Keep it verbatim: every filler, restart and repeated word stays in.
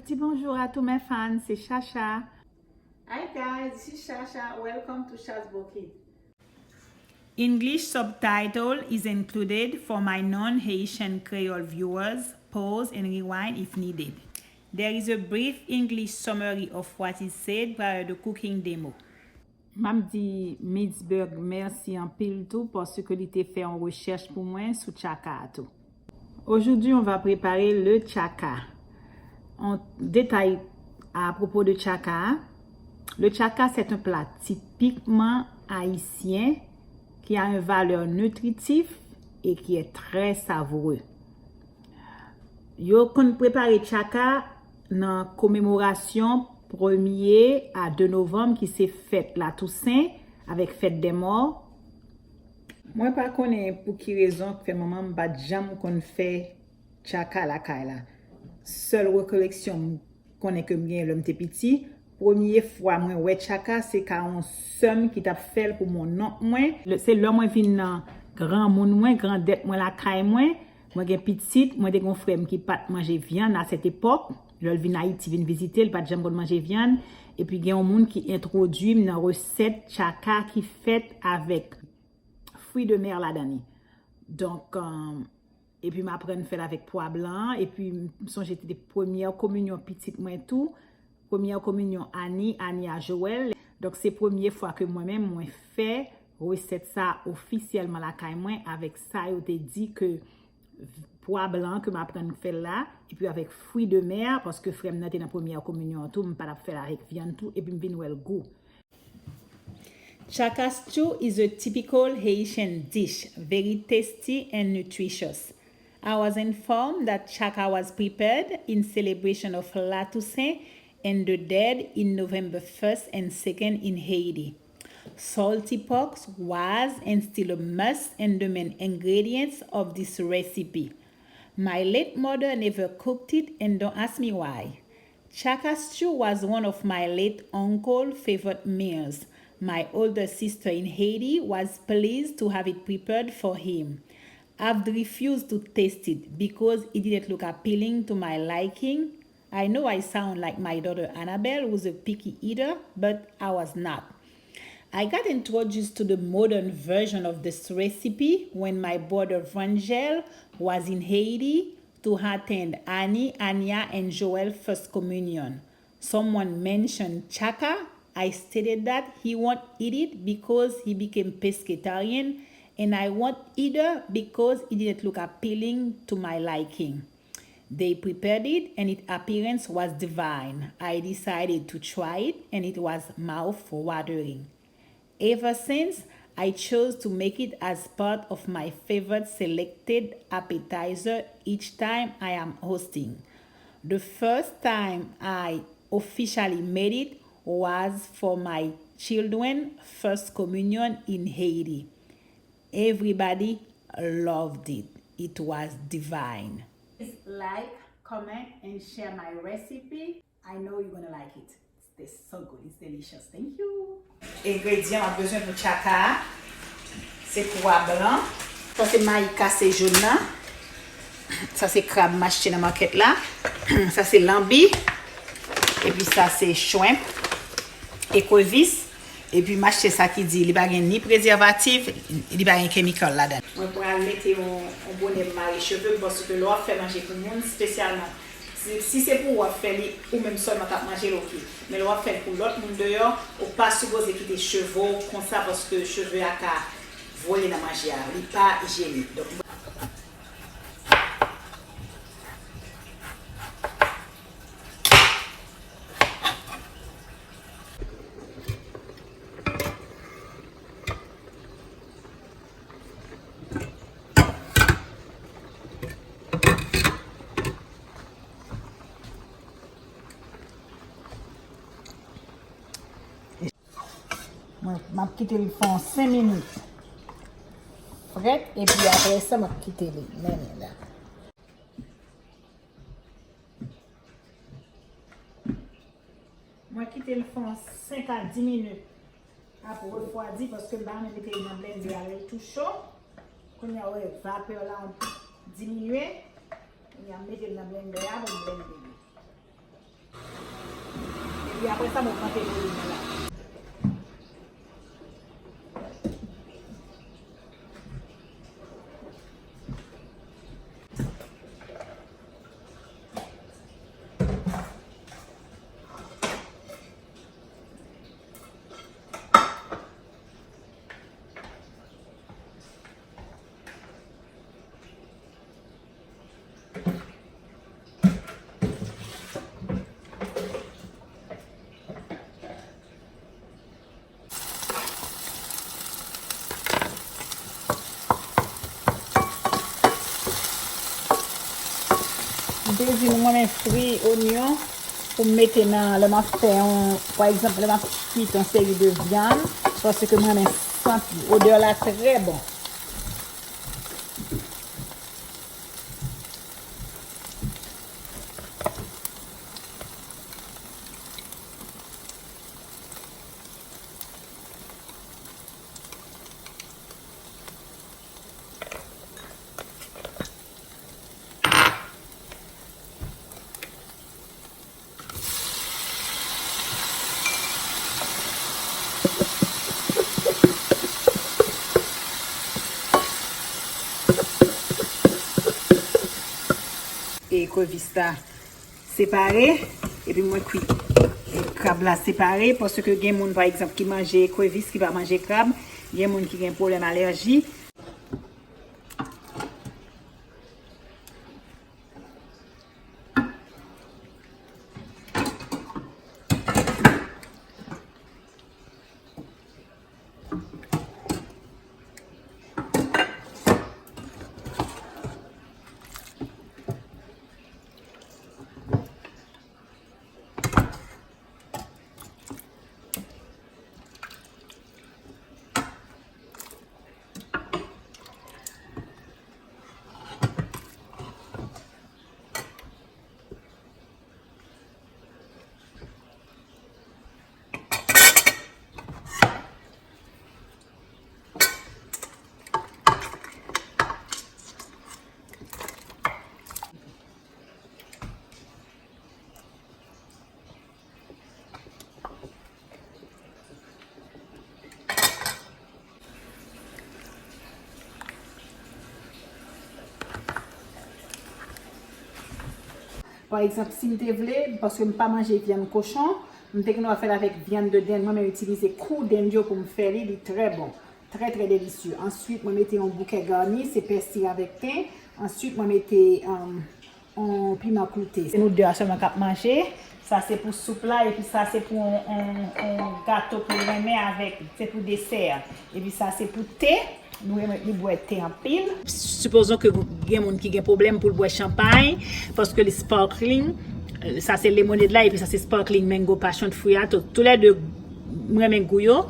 Ti bonjou a tou men fan, se Chacha. Hi guys, this is Chacha. Welcome to Chacha's Bokit. English subtitle is included for my non-Haitian Creole viewers. Pause and rewind if needed. There is a brief English summary of what is said prior to cooking demo. M ap di Mitzberg mèsi anpil tou paske li te fè yon rechèch pou mwen sou tchaka a tou. Aujourd'hui, on va préparer le tchaka. On détail à propos de tchaka. Le tchaka, c'est un plat typiquement haïtien qui a une valeur nutritive et qui est très savoureux. Yo konn prepare tchaka nan komemorasyon premye a de novanm ki se fèt Latousen avèk fèt dè mò. Mwen pa konnen pou ki rezon k fè manman m pa t janm konn fè tchaka lakay la. Sèl rekoleksyon m konnen ke m genyen lè m te piti, premye fwa mwen wè tchaka se ka yon sè m ki t ap fè l pou mon nonk mwen. Se lè mwen vin nan granmoun mwen, grandèt mwen lakay mwen, mwen gen pitit, mwen te gen yon frè m ki pa t manje vyann a sèt epòk. Lè l vin Ayiti vin vizite, l pa t janm konn manje vyann. Epi gen yon moun ki entwodui m nan resèt tchaka ki fèt avèk fwi de mè ladan li. Donk, epi m aprann fè l avèk pwa blan an. Epi m sonje te premyè kominyon pitit mwen tou. Premyè kominyon Ani, Ani a Joël. Donk, se premye fwa ke mwen menm mwen fè resèt sa ofisyèlman lakay mwen avèk sa yo te di ke pwa blan ke m aprann fè l la, epi avèk fwi de mè, paske frè m nan te nan premyè kominyon an tou, m pa t ap fè l avèk vyann tou, epi m vin wè l gou. Tchaka stew is a typical Haitian dish, very tasty and nutritious. I was informed that tchaka was prepared in celebration of La Toussaint and the dead in November first and second in Haiti. Salty pork was and still a must and the main ingredients of this recipe. My late mother never cooked it and don't ask me why. Tchaka stew was one of my late uncle favorite meals. My older sister in Haiti was pleased to have it prepared for him. I've refused to taste it because it didn't look appealing to my liking. I know I sound like my daughter Annabelle, who's a picky eater, but I was not. I got introduced to the modern version of this recipe when my brother Vangel was in Haiti to attend Annie, Anya, and Joel's first communion. Someone mentioned tchaka. I stated that he won't eat it because he became pescatarian, and I won't either because it didn't look appealing to my liking. They prepared it and its appearance was divine. I decided to try it and it was mouth-watering. Ever since, I chose to make it as part of my favorite selected appetizer each time I am hosting. The first time I officially made it was for my children first communion in Haiti. Everybody loved it. It was divine. Please like, comment, and share my recipe. I know you're gonna like it. It's so good. It's delicious. Thank you. Engredyan m ap bezwen pou tchaka a, se pwa blan. Sa se mayi kase jòn nan. Sa se krab m achte nan makèt la. Sa se lanbi. Epi sa se shrimp, ekrevis. Epi m achte sa ki di li pa gen ni prezèvatif, li pa gen kemikal ladan. Mwen pral mete yon, yon bonè m mare cheve m, paske lè w ap fè manje pou moun, espesyalman si, si se pou ou w ap fè li, ou menm sèlman k ap manje l, oke. Men lè w ap fè l pou lòt moun deyò, ou pa sipoze kite cheve w konsa, paske cheve a ka vole nan manje a. Li pa ijyenik. Donk, Mwen, m ap kite l fè yon senk minit. Frèt, epi apre sa, m ap kite li. Men la. Mwen kite l fè yon senk a dis minit. Ap refwadi paske m pa renmen mete l nan blendè a lè l tou cho. Kounye a, w wè vapè la diminye. Kounye a, m mete l nan blendè a pou m blende li. Epi apre sa, m ogmante volim nan la. M te di nou mwen renmen fri onyon pou m mete nan, lè m ap fè yon, pa egzanp, lè m ap kwit yon seri de vyann, paske mwen renmen santi odè la trè bon. Ekrevis la separe, epi mwen kwi krab la separe, paske gen moun, pa egzanp, ki manje ekrevis, ki pa manje krab, gen moun ki gen pwoblèm alèji. Pa egzanp, si m te vle, paske m pa manje vyann kochon, m te gen dwa fè l avèk vyann de dend. Mwen menm itilize kou dend yo pou m fè li, li trè bon. Trè, trè delisye. Answit, mwen mete yon boukè gani, se pèsi avèk ten. Answit, mwen mete, um, yon piman kloute. Se nou de a sèlman k ap manje. Sa se pou soup la, epi sa se pou yon, yon, yon gato pou renmen avèk, se pou desè. Epi sa se pou te. Nou renmen li bwè te anpil. Sipozon ke gen moun ki gen pwoblèm pou l bwè chanpay, paske li sparkling. Sa se lemonad la, epi sa se sparkling mango passion fruit a. Tou, toulède, mwen renmen gou yo.